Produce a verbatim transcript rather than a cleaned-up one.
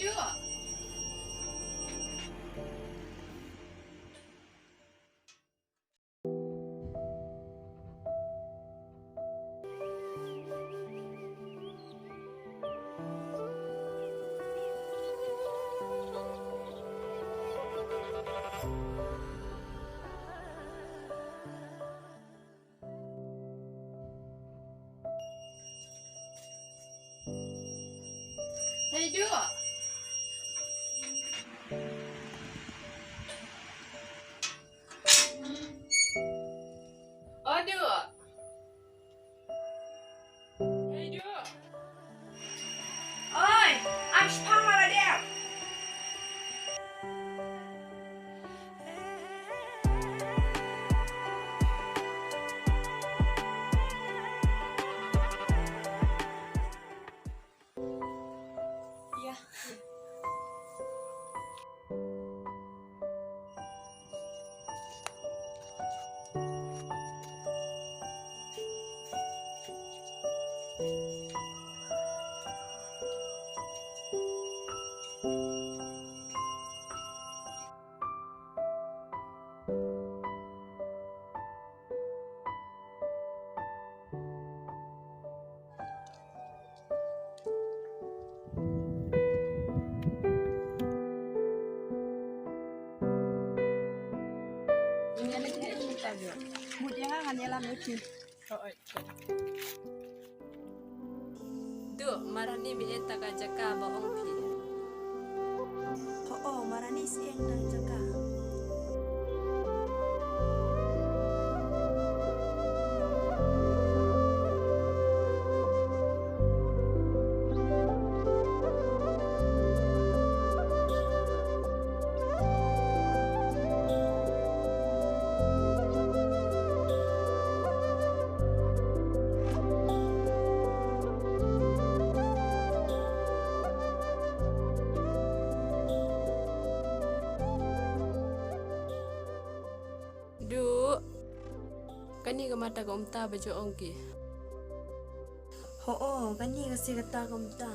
Duh. Hei, Duh. O Duh. Hei, Duh. Oi, am shipang ma la dep. Ïa. Ngan ïa leit ïa ka jaka. Mut ïa nga, ngan ïalam ïa phi. Duh, Maharani, me ïeit ta ka jaka ba ong phi? Ho, Maharani, shu ïeng ta ka jaka. Duh. Kane ka mata ka umta ba ju ong ki. Ho, kane ka shi kata ka umta.